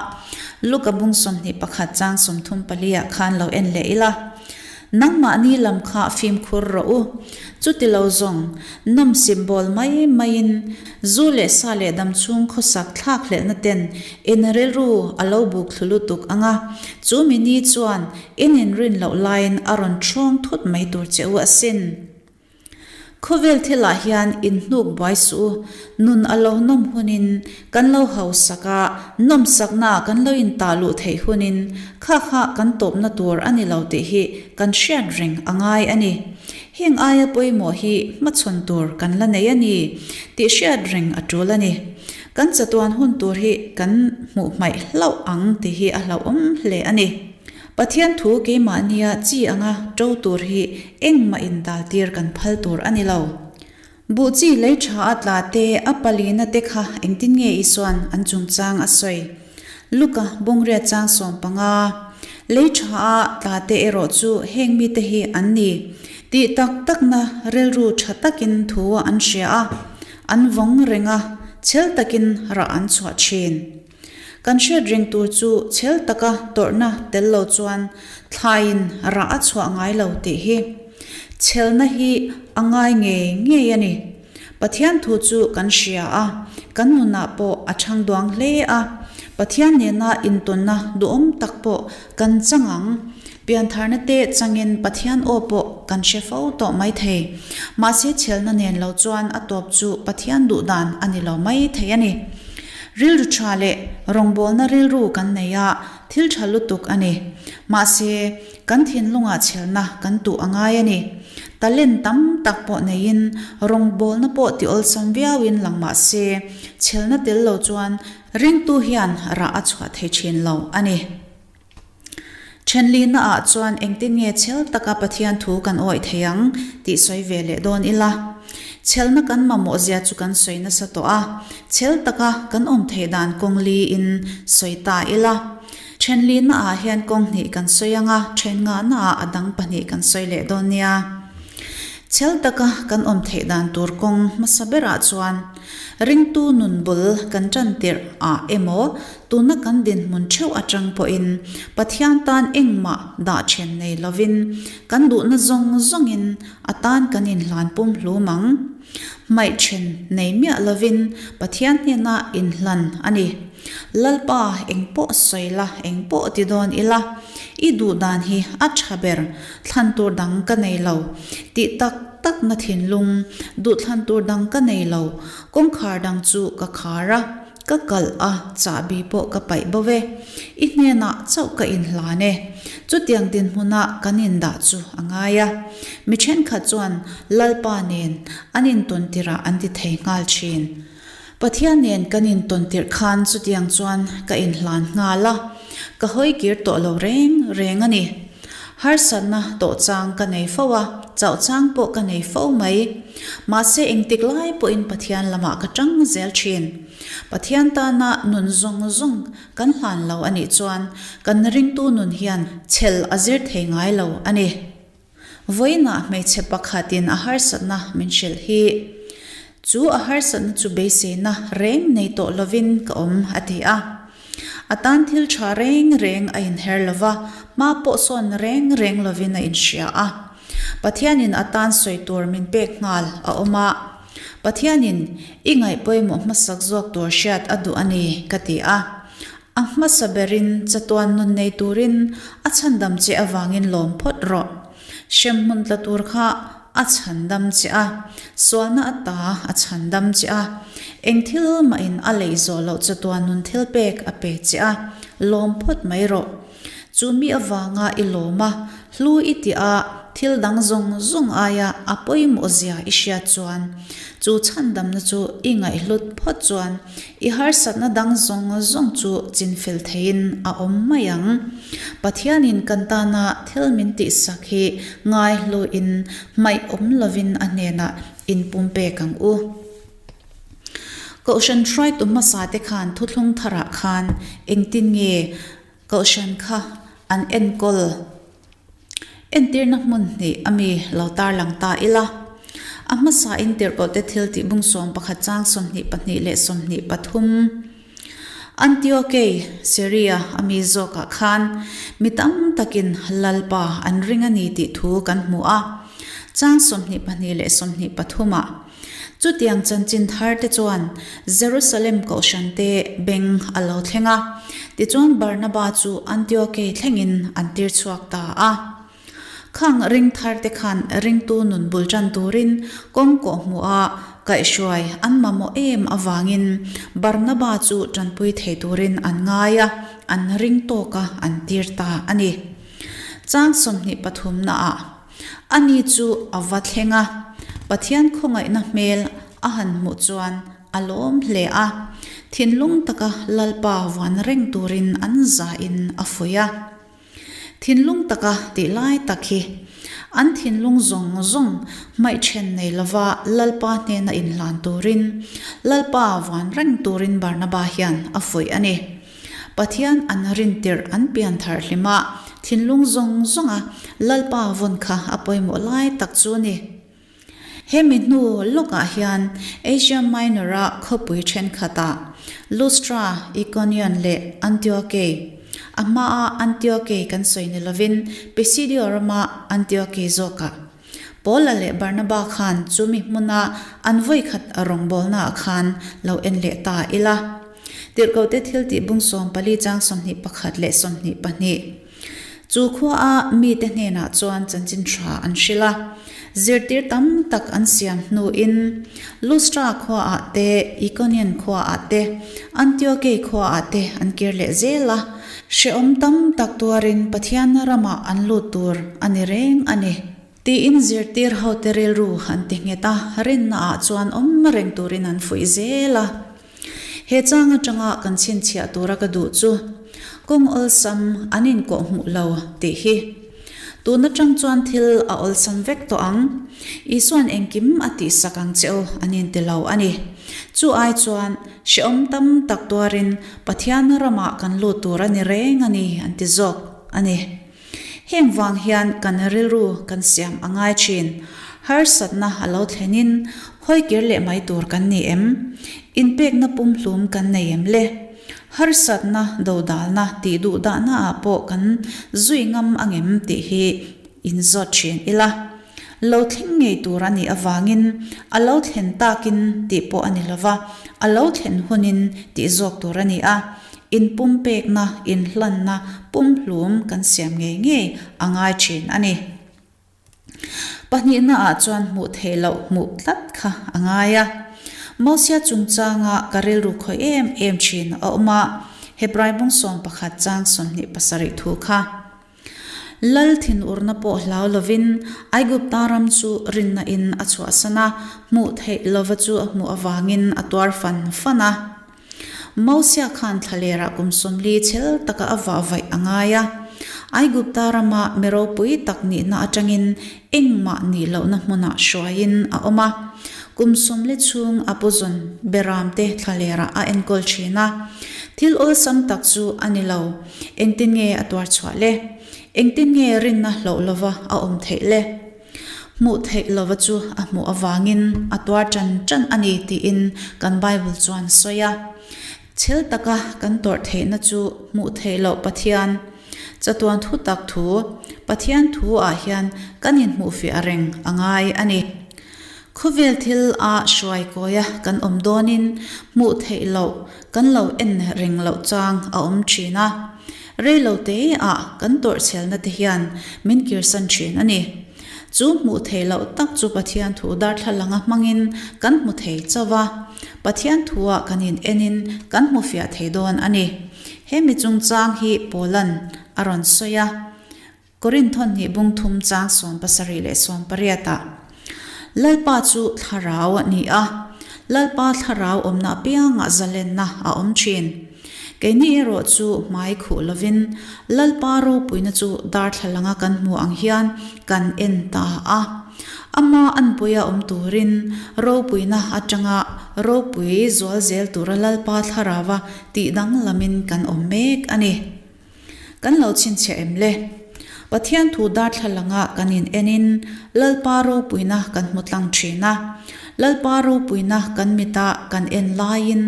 Luka bung 21 chang 34 ah khan lo en leh ila. Nangmahni lam kha fimkhur rawh u. Chuti lo zawng, nawmsip bawl mai maiin zu leh sa leh damchhung khawsak thlak hlelhna ten in rilru a lo buk thlu lutuk ang a, chu mi ni chuan in inrin loh laiin a rawn ṭhawng thut mai tur che u asin. Khawvel thilah hian inhnuk buai suh u, nun a lo nawm hunin kan lo hausak a, nawmsaknaah kan lo intah luh theih hunin kha kha kan tawpna tur a ni lo tih hi kan hriat reng a ngai a ni. Heng aia pawimawh hi hmachhawn tur kan la nei a ni tih hriat reng a tul a ni. Kan chatuan hun tur hi kan hmuh hmaih hlauh ang tih hi a hlauhawm hle a ni. Pathian thu keimahnia chi anga ṭo tur hi engmah indaltir kan phal tur a ni lo. Buh chi lei ṭha a tla te, a palina te kha engtin nge Isua'n an chungchang a sawi? Luka bawngriat chang 15, Lei ṭha a tla te erawh chu heng mite hi an ni. Tih tak takna rilru ṭha takin thu an hria a, an vawng reng a, chhel takin rah an chhuah ṭhin. Kan hriat reng tur chu chhel taka tawrhna tel lo chuan thlaiin rah a chhuah ngai lo tih hi. Chhelna hi a ngai ngei ngei a ni. Pathian thu chu kan hria a, kan nunah pawh a chhang duang hle a. Pathian nena intawnna duhawm tak pawh kan chang ang. Piantharna te changin Pathian aw pawh kan hre fo tawh mai thei. Mahse chhelna nen lo chuan a tawp chu Pathian duhdan a ni lo mai thei a ni. Rilru tha leh rawngbawlna rilru kan nei a, thil tha lutuk a ni. Mahse, kan thinlungah chhelna kan tuh a ngai a ni. Talent tam tak pawh neiin rawngbawlna pawh ti awlsam viauin lang mah se, chhelna tel lo chuan ringtu hian rah a chhuah thei thin lo a ni. Thenlihna ah chuan engtin nge chhel taka Pathian thu kan awih thei ang tih sawi ve leh dawn ila. Chhelna kan mamawh zia chu kan sawi nasa tawh a, chhel taka kan awm theih dan kawng li in sawi ta ila. Ṭhenlihna ah hian kawng hnih kan sawi ang a, ṭhen ngahna ah a dang pahnih kan sawi leh dawn nia. Chhel taka kan awm theih dan tur kawng hmasa berah chuan ringtu nun bul kan ṭan tirh ah emaw tuna kan dinhmun ṭheuh aṭang pawhin Pathian tan engmah dah ṭhen nei lovin kan duhna zawng zawngin a tan kan inhlan pum hlum ang. Hmaih ṭhen nei miah lovin Pathian hnena inhlan a ni. Lalpa, engpawh sawi la, engpawh ti dawn ila, i duh dan hi a ṭha ber, thlan tur dang ka nei lo. Tih tak takna thinlung, duh thlan tur dang ka nei lo, kawngkhar dang chu ka khar a. Ka kalh a, chahbi pawh ka paih bo e. I hnenah chauh ka inhlan e. Chutiang dinhmuna kan indah chu a ngai a. Mi thenkhat chuan Lalpa nen an intawn tirh ah an ti thei nghal thin. Pathian nen kan intawn tirh khan chutiang chuan ka inhlan nghal a, ka hawi kir tawh lo reng reng a ni. Harsatna tawh chang ka nei fo a, chauh chang pawh ka nei fo mai. Mahse engtik lai pawhin Pathian lamah ka tang zel thin. Pathian tana nun zawng zawng kan hlan lo a nih chuan kan ringtu nun hian chhel a zir thei ngai lo a ni. Vawiinah hmeichhe pakhatin a harsatna min hrilh hi. Chu a harsatna chu beiseina reng nei tawh lovin ka awm a ti a. A tan thil tha reng reng a inher lo va, hma pawh sawn reng reng lovin a inhria a. Pathianin a tan sawi tur min pek nghal a awm a. Pathianin i ngaih pawimawh hmasak zawk tur hriat a duh a ni, ka ti a. A hmasa berin chatuan nun nei turin a chhandam che avangin lawm phawt rawh. Hremhmun tla tur kha a chhandam che a, sualna ata a chhandam che a, eng thil mahin a lei zawh loh chatuan nun thil pek a pe che a, lawm phawt mai rawh. Chu mi avanga i lawm a, hlu i tih a, thil dang zawng zawng aia a pawimawh zia i hriat chuan, chu chhandamna chu i ngaihhlut phawt chuan i harsatna dang zawng zawng chu chinfel theihin a awm mai ang. Pathianin kan tana thil min tihsak hi ngaihluin hmaih awm lovin a hnenah inpumpek ang u. Kohhran hruaitu hmasa te khan thuthlung tharah khan engtin nge Kohhran kha an enkawl entirna hmun hnih a mi lo tarlang ta ila. A hmasain tirhkohte thil tih bung 11 chang 22 leh 23 Antiokei, Syria a mi zawkah khan mi tam takin Lalpa an ring a ni tih thu kan hmu a, chang 22 leh 23 ah. Chutiang chanchin thar te chuan Jerusalem kohhran te beng a lo thleng a, tichuan Barnaba chu Antiokei thlengin an tir chhuak ta a. Khang ring thar te khan ringtu nun bul tan turin kawng kawh hmuh a kaihhruai an mamawh em avangin Barnaba chu tanpui thei turin an ngai a, an ring tawk a an tir ta a ni. Chang 23 naah Ani chu a va thleng a, Pathian khawngaihna hmel a han hmuh chuan a lawm hle a, thinlung taka Lalpa vuan reng turin an zahin a fuih a. Thinlung taka tih lai tak hi an thinlung zawng zawng hmaih then nei lova Lalpa hnena inhlan turin, Lalpa vuan reng turin Barnaba hian a fuih a ni. Pathian an rin tirh an pian thar hlim a, thinlung zawng zawnga Lalpa vawn kha a pawimawh lai tak chu a ni. Hemi hnu lawkah hian Asia Minor-a khawpui thenkhatah Lustra, Ikonion leh Antiokei, a hmaa Antiokei kan sawi ni lovin Pisidio rama Antiokei zawkah, Paula leh Barnaba khan chumi hmuna an vawikhat rawngbawlnaah khan lo en leh ta ila. Tirhkohte thil tih bung 14 chang 21 leh 22. Chu khuaa mite hnenah chuan chanchin tha an hrilh a, zirtir tam tak an siam hnuin Lustra khuaah te, Ikonion khuaah te, Antiokei khuaah te an kir leh zel a, hrehawm tam tak tuarin Pathian ramah an lut tur a ni reng a ni. Tiin zirtir hote rilru an ti nghet a, rinnaah chuan awm reng turin an fuih zel a. He chang atanga kan chhinchhiah tura ka duh chu kawng awlsam an inkawh hmuh lo tih hi. Tun atang chuan thil a awlsam vek tawh ang. Isuan engkim a tihsak ang che u an inti lo a ni. Chu ai chuan hrehawm tam tak tuarin Pathian ramah kan lut tur a ni reng a ni an ti zawk a ni. Heng vang hian kan rilru kan siam a ngai thin. Harsatna a lo thlenin hawikir leh mai tur kan ni em? Inpekna pumhlum kan nei em le? Harsatna dodalna tih duh dahna ah pawh kan zui ngam angem tih hi inzawt thin ila. Lo thleng ngei tur a nih avangin a lo thlen takin tih pawh a ni lova, a lo thlen hunin tih zawk tur a ni a. Inpumpekna, inhlanna pumhlum kan siam ngei ngei a ngai thin a ni. Pahnihna ah chuan hmuh theih loh hmuh tlat kha a ngai a. Mosia chungchanga ka rilru khawih em em thin a awm a, Hebrai bawngsawm pakhat chang 27 thu kha. Lal thinurna pawh hlau lovin Aigupta ram chu rinna in a chhuahsan a, hmuh theih lova chu a hmuh avangin a tuar fan fan a. Mosia khan thlalerah kum 40 chhel taka a vah vaih a ngai a. Aigupta rama mi ropui tak nihna atangin engmah nih lohna hmunah hruaiin a awm a. Kum 40 chhung a puzawn beramte thlalerah a enkawl thin a. Thil awlsam tak chu a ni lo. Engtin nge a tuar chhuah le? Engtin nge rinna hloh lova a awm theih le? Hmuh theih lova chu a hmuh avangin a tuar ṭan ṭan a ni tiin kan Bible chuan sawi a. Chhel taka kan tawrh theihna chu hmuh theih loh Pathian, chatuan thu tak thu, Pathian thu ah hian kan inhmuhfiah reng a ngai a ni. Khawvel thil a hruai kawia kan awm dawnin hmuh theih loh kan lo en reng loh chang a awm thin a. Rei lo te ah kan tawrhchhelna te hian min kirsan thin a ni. Chu hmuh theih loh tak chu Pathian thu darthlalanga hmangin kan hmu thei chauh va, Pathian thu ah kan in enin kan hmu fiah thei dawn a ni. He mi chungchang hi Paula'n a rawn sawi a. Korinth hnih bung thum chang 70 leh 18 ah, Lalpa chu thlarau a ni a, Lalpa thlarau awmna apiangah zalenna a awm thin. Keini erawh chu hmai khuh lovin Lalpa ropuina chu darthlalanga kan hmu ang hian kan en ta a. Ama anpuia awm turin ropuina atanga ropui zual zel tura Lalpa thlarauva tih danglamin kan awm mek a ni. Kan lo chhinchhiah em le? Pathian thu darthlalanga kan in enin Lalpa ropuina kan hmu tlang thin a. Lalpa ropuina kan mita kan en laiin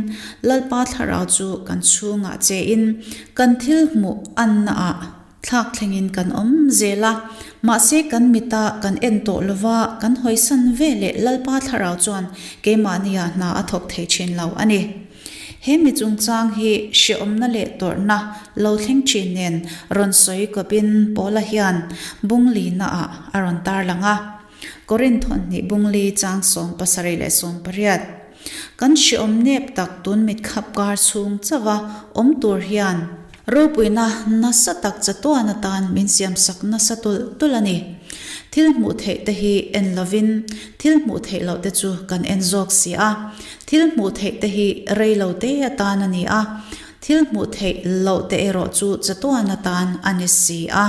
Lalpa thlarau chu kan chhungah chein kan thil hmuh annaah thlak thlengin kan awm zel a. Mahse kan mita kan en tawh lova kan hawisan ve leh Lalpa thlarau chuan keimahniah hna a thawk thei thin lo a ni. He mi chungchang hi hrehawmna leh tawrhna lo thleng thin nen rawn sawi kawpin Paula hian bunglina ah a rawn tarlang a. Korinth hnih bungli chang 70 leh 80. Kan hrehawm nep tak tun mitkhap kar chhung chauha awm tur hian Ropuina nasa tak chatuan atan min siamsak nasa tulh tulh a ni. Thil hmuh theih te hi en lovin thil hmuh theih loh te chu kan en zawk si a. Thil hmuh theih te hi rei lo te atan a ni a, thil hmuh theih loh te erawh chu chatuan atan a ni si a.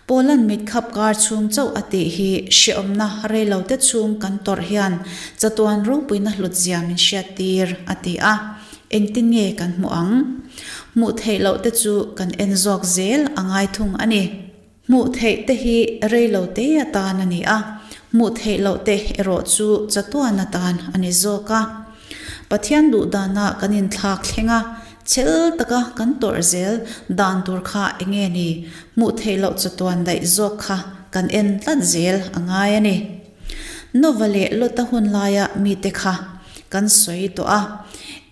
Paula'n mitkhap kar chhung chauh a tih hi hrehawmna rei lo te chhung kan tawrh hian chatuan ropuina hlutzia min hriattir a ti a. Engtin nge kan hmuh ang? Hmuh theih loh te chu kan en zawk zel a ngai thung a ni. Hmuh theih te hi rei lo te atan a ni a, hmuh theih loh te erawh chu chatuan atan a ni zawk a. Pathian duh danah kan inthlak thleng a, chhel taka kan tawrh zel dan tur kha enge ni? Hmuh theih loh chatuan daih zawk kha kan en tlat zel a ngai a ni. Nova leh Lota hun laia mite kha kan sawi tawh a,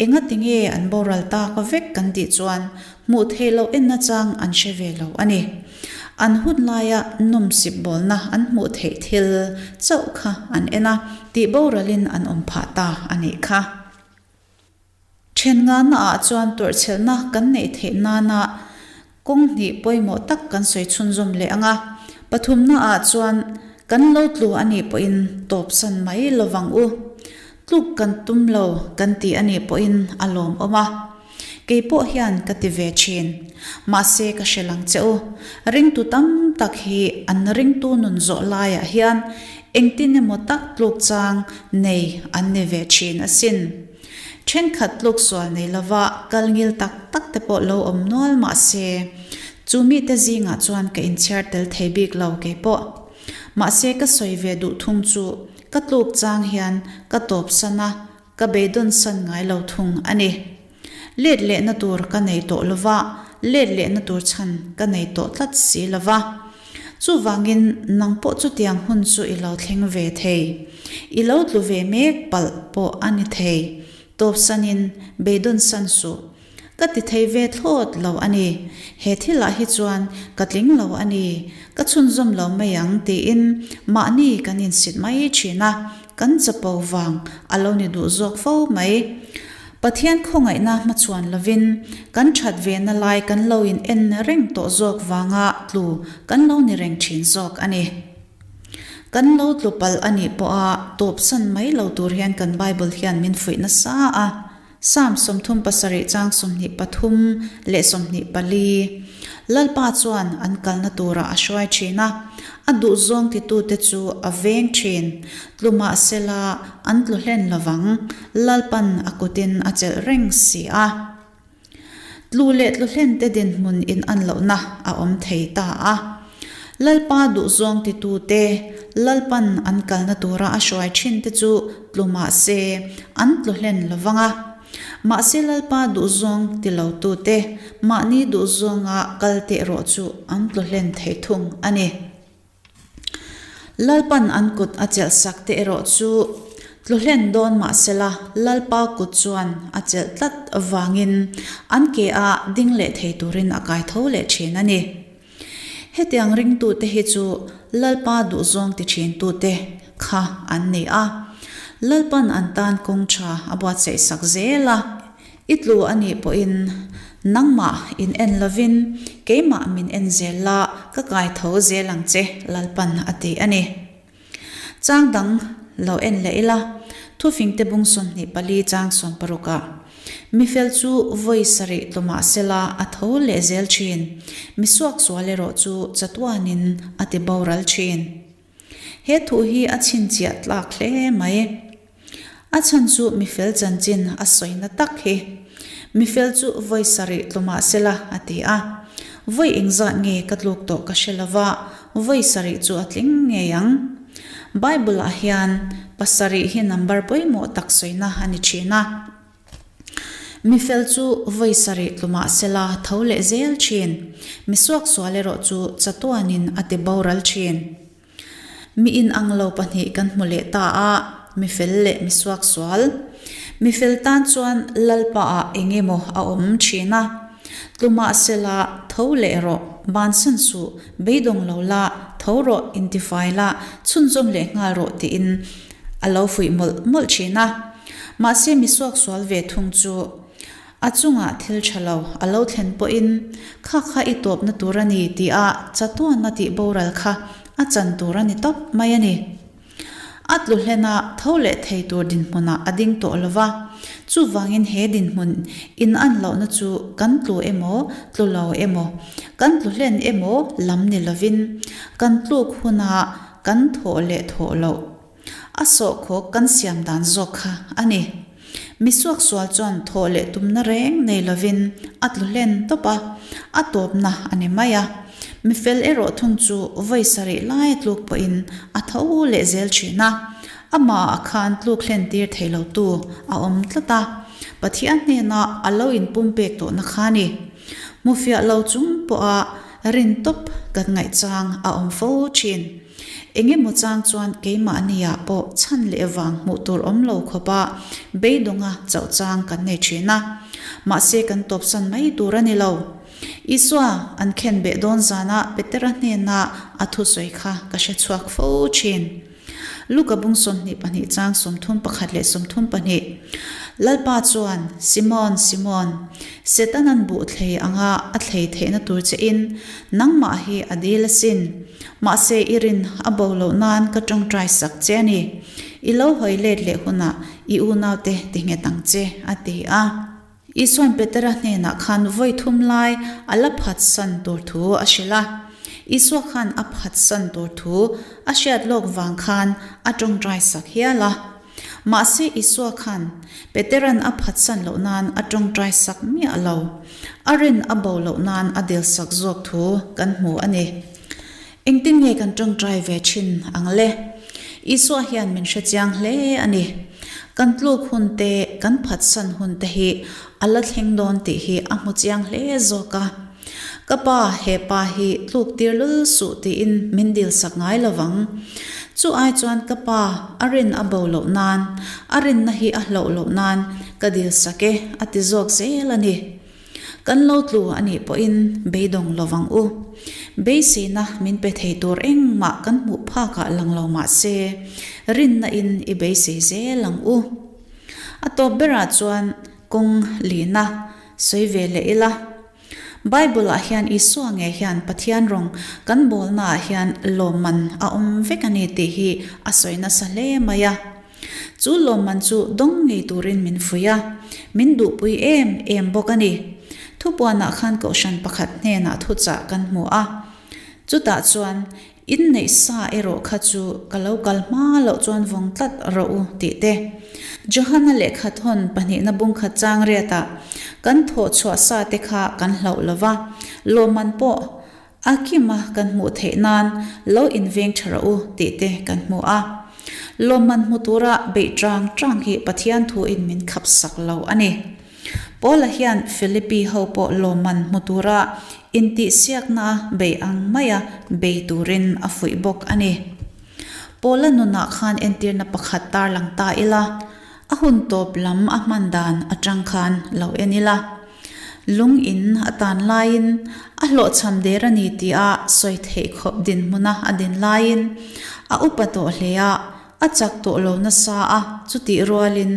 engati nge an boral tak vek kan tih chuan hmuh theih loh enna chang an hre ve lo a ni. An hun laia nawmsip bawlna an hmuh theih thil chauh kha an en a, tih boralin an awm phah ta a nih kha. Then ngahnaah chuan tawrhchhelhna kan neih theih nana kawng hnih pawimawh tak kan sawi chhunzawm leh ang a. Pathumnaah chuan kan lo tlu a nih pawhin tawpsan mai lovang u. Tluk kan tum lo kan ti a nih pawhin a lawmawm a. Kei pawh hian ka ti ve thin. Mahse ka hre lang che u. Ringtu tam tak hi an ringtu nun zawh laiah hian Engtin emaw tak tluk chang nei an ni ve thin asin. Thenkhat tluk sual nei lova kal ngil tak tak te pawh lo awm nual mah se, chu mite zingah chuan ka inchhiar tel thei bik lo kei pawh. Mahse ka sawi ve duh thung chu ka tluk chang hian ka tawpsan a, Ka beidawn san ngai lo thung a ni. Let lehna tur ka nei tawh lo va, let lehna tur chhan ka nei tawh tlat si lo va. Chuvangin nang pawh chutiang hun chu i lo thleng ve thei. I lo tlu ve mek palh pawh a ni thei. Tawpsanin beidawn san suh. Ka ti thei ve thlawt lo a ni. He thilah hi chuan ka tling lo a ni, ka chhunzawm lo mai ang tiin mahni kan insit mai thin a, kan chapo vang a lo ni duh zawk fo mai. Pathian khawngaihna hmachhuan lovin kan that vena lai kan lo in en reng tawh zawk vanga tlu kan lo ni reng thin zawk a ni. Kan lo tlu palh a nih pawha tawpsan mai lo tur hian kan Bible hian min fuih nasa a. Psalm 37 chang 23 leh 24, Lalpa chuan an kalna turah a hruai thin a, a duhzawng titute chu a veng thin. Tlu mah sela an tlu hlen lovang, Lalpan a kutin a chelh reng si a. Tlu leh tlu hlente dinhmun in an lohna a awm thei ta a. Lalpa duhzawng titute, Lalpan an kalna tura a hruai thinte chu tlu mah se, an tlu hlen lo vang a. Mahse Lalpa duhzawng ti lotute, mahni duhzawnga kal teh erawh chu an tlu hlen thei thung a ni. Lalpan an kut a chelh sak te erawh chu tlu hlen dawn mah sela Lalpa kut chuan a chelh tlat avangin an ke a ding leh thei turin a kai tho leh thin a ni. Hetiang ringtute hi chu Lalpa duhzawng ti thintute kha an ni a. Lalpan an tan kawng tha a buatsaih sak zel a. I tlu a nih pawhin nangmah in en lovin keimah min en zel la, ka kai tho zel ang che, Lalpan a ti a ni. Chang dang lo en leh ila, Thufingte bung 24 chang 60 ah, Mi fel chu vawi sarih tlu mah sela a tho leh zel thin, mi suaksual erawh chu chatuanin a ti boral thin. He thu hi a chhinchhiah tlak hle mai. A chhan chu mifel chanchin a sawina tak hi. Mifel chu vawi sarih tlu mah sela a ti a. Vawi engzat nge ka tluk tawh ka hre lova, vawi sarih chu a tling ngei ang. Bible ah hian pasarih hi number pawimawh tak sawina a ni thin a. Mifel chu vawi sarih tlu mah sela tho leh zel thin. Mi suaksual erawh chu chatuanin a ti boral thin. Mi inang lo pahnih kan hmu leh ta a, mi fel leh mi suaksual. Mi fel tan chuan Lalpa ah eng emaw a awm thin a. Tlu mah sela tho leh rawh, bansan suh, beidawng lo la, tho rawh, intifai la, chhunzawm leh nghal rawh tiin a lo fuih mawlh mawlh thin a. Mahse mi suaksual ve thung chu a chungah thil tha lo a lo thlen pawhin kha kha i tawpna tur a ni tia chatuanna tih boral kha a chan tur a ni tawp mai a ni. A tlu hlena tho leh thei tur dinhmunah a ding tawh lo va, chuvangin he dinhmun inan lohna chu kan tlu emaw tlu lo emaw, kan tlu hlen emaw lam ni lovin kan tluk huna kan thawh leh thawh loh A sawhkhawk kan siam dan zawk kha a ni. Mi suaksual chuan thawh leh tumna reng nei lovin a tlu hlen tawp a, a tawpna a ni mai a. Mi fel erawh thung chu vawi sarih lai a tluk pawhin a tho leh zel thin a, amahah khan tluk hlen tir thei lotu a awm tlat a, Pathian hnena a lo inpumpek tawhna kha a ni. Hmufiah lo chung pawha rin tawp kan ngaihchang a awm fo thin. Eng emaw chang chuan keimahniah pawh chhan leh vang hmuh tur awm lo khawpa beidawnga chauh chang kan nei thin a. Mahse kan tawpsan mai tur a ni lo. Isua an khen beh dawn zana Petera hnena a thusawi kha ka hre chhuak fo thin. Luka bung 22 chang 31 leh 32. Lalpa chuan, Simon, Simon, Setanan buh thlei anga a thlei theihna tur chein nangmah hi a dil asin. Mahse i rin a bo loh nan ka tawngtai sak che a ni. I lo hawi let leh hunah i unaute ti nghet ang che, a ti a. Isuan Petera hnenah khan vawi thum lai a la phatsan tur thu a hrilh a. Isua khan a phatsan tur thu a hriat lawk vang khan a tawngtai sak hial a. Mahse Isua khan Peteran a phatsan loh nan a tawngtai sak miah lo. A rin a bo loh nan a dil sak zawk thu kan hmu a ni. Engtin nge kan tawngtai ve thin ang le? Isua hian min hre chiang hle a ni. Kan tluk hun te, kan phatsan hun te hi a la thleng dawn tih hi a hmu chiang hle zawk a. Ka pa, he pa hi tluk tir lul suh tiin min dil sak ngai lo vang. Chu ai chuan ka pa a rin a bo loh nan, a rinna hi a hloh loh nan ka dil sak e a ti zawk zel a ni. Kan lo tlu a nih pawhin beidawng lo vang u. Beiseina min pe thei tur engmah kan hmuh phakah lang lo mah se, rinna in i beisei zel ang u. A tawp berah chuan kawng lina sawi ve leh ila. Bible-ah hian Isua nge hian Pathian rawng kan bawlnaah hian lawmman a awm vek a ni tih hi a sawi nasa hle mai a. Chu lawmman chu dawng ngei turin min fuih a, min duhpui em em bawk a ni. Thupuanah khan kohhran pakhat hnenah thuchah kan hmu a. Chutah chuan Inneih sa erawh kha chu ka lo kal hma loh chuan vawng tlat rawh u tih te. Johana lehkha thawn pahnihna bungkhat chang riatah kan thawh chhuah sa te kha kan hlauh lo va, lawmman pawh a kima kan hmuh theih nan lo inveng tha rawh u tih te kan hmu a. Lawmman hmu tura beih chang chang hi Pathian thuin min khap sak lo a ni. Paula hian Philippi ho pawh lawmman hmu tura intihsiakna bei ang maia bei turin a fuih bawk a ni. Paula nunah khan entirna pakhat tarlang ta ila, a hun tawp lam a hman dan atang khan lo en ila. Lung in a tan laiin a hlawhchham der a ni tia sawi theih khawp dinhmuna a din laiin a upa tawh hle a, A chak tawh lo nasa a, chutih rualin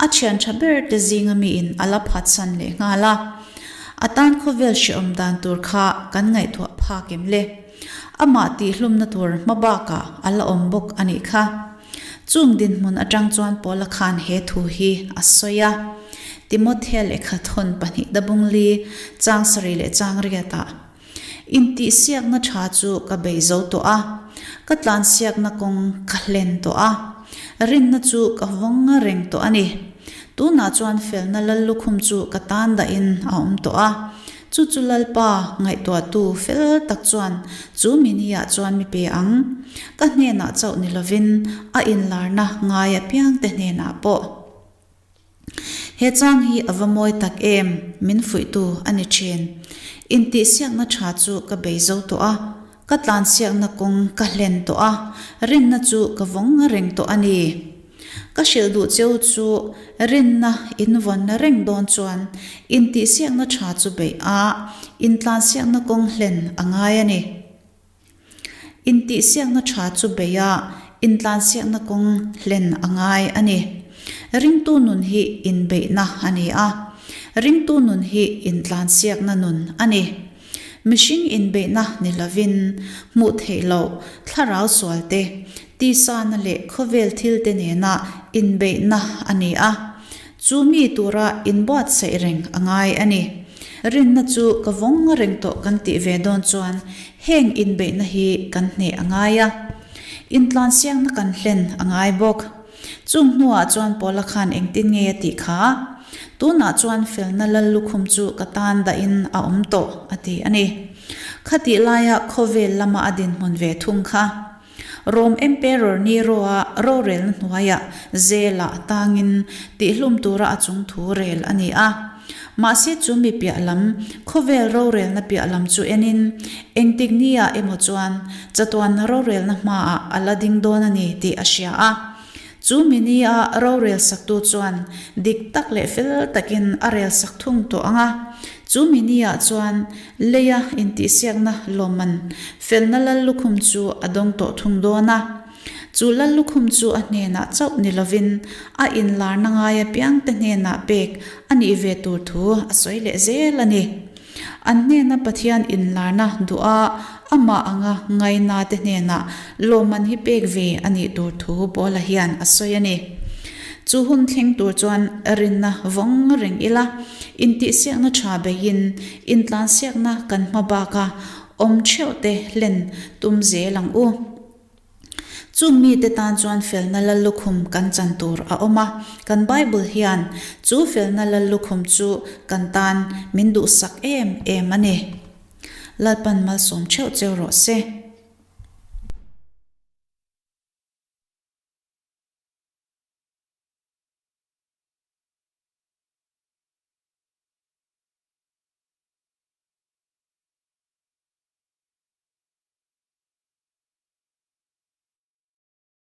a thian tha ber te zinga miin a la phatsan leh nghal a. A tan khawvel hrehawm dan tur kha kan ngaihtuah phak em le? Amah tihhlumna tur hma bakah a la awm bawk a nih kha. Chung dinhmun atang chuan Paula khan he thu hi a sawi a, Timothea lehkha thawn pahnihna bungli chang sarih leh chang riatah, Intihsiakna tha chu ka bei zo tawh a, ka tlansiakna kawng ka hlen tawh a, rinna chu ka vawng reng tawh a ni. Tunah chuan felna lal lukhum chu ka tan dahin a awm tawh a, chu chu Lalpa ngaihtuahtu fel tak chuan chu mini-ah chuan mi pe ang, ka hnenah chauh ni lovin a inlarna ngai apiangte hnenah pawh. He chang hi a va mawi tak em, min fuihtu a ni thin. Intihsiakna tha chu ka bei zo tawh a, ka tlansiakna kawng ka hlen tawh a, rinna chu ka vawng reng tawh a ni. Ka hrilh duh cheu chu rinna in vawnna reng dawn chuan intihsiakna tha chu beih a, intlansiakna kawng hlen a ngai a ni. Intihsiakna tha chu beih a, intlansiakna kawng hlen a ngai a ni. Ringtu nun hi inbeihna a ni a, ringtu nun hi intlansiakna nun a ni. Mihring inbeihna ni lovin, hmuh theih loh, thlarau sual te, tisana leh khawvel thil te nena inbeihna a ni a. Chu mi tura inbuatsaih reng a ngai a ni. Rinna chu ka vawng reng tawh kan tih ve dawn chuan heng inbeihna hi kan hneh a ngai a. Intlansiakna kan hlen a ngai bawk. Chung hnuah chuan Paula khan engtin nge a tih kha? Tunah chuan felna lal lukhum chu ka tan dahin a awm tawh a ti a ni. Khatih laia khawvel lama a dinhmun ve thung kha. Rome Emperor Nero-a rorelna hnuaiah zelah tangin tihlum tura a chung thu rel a ni a. Mahse chu mi piah lam, khawvel rorelna piah lam chu enin engtik niah emaw chuan chatuanna rorelna hmaah a la ding dawn a ni tih a hria a. Chu mi nia rorel saktu chuan dik tak leh fel takin a rel sak thung tawh ang a. Chu mi niah chuan Leia intihsiakna lawmman felna lal lukhum chu a dawng tawh thung dawn a. Chu lal lukhum chu a hnenah chauh ni lovin a inlarna ngai apiangte hnenah pek a nih ve tur thu a sawi leh zel a ni. An hnena Pathian inlarna duha amah anga ngainate hnenah lawmman hi pek ve a nih tur thu Paula hian a sawi a ni. Chu hun thleng tur chuan rinna vawng reng ila, intihsiakna tha beihin intlansiakna kan hma bak a. awm theuh te hlen tum zel ang u. Chung mite tan chuan felna lallukhum kan chan tur a awm a, kan Bible hian chu felna lallukhum chu kan tan min duhsak em em a ni. Lalpan malsawm theuh cheu rawh se.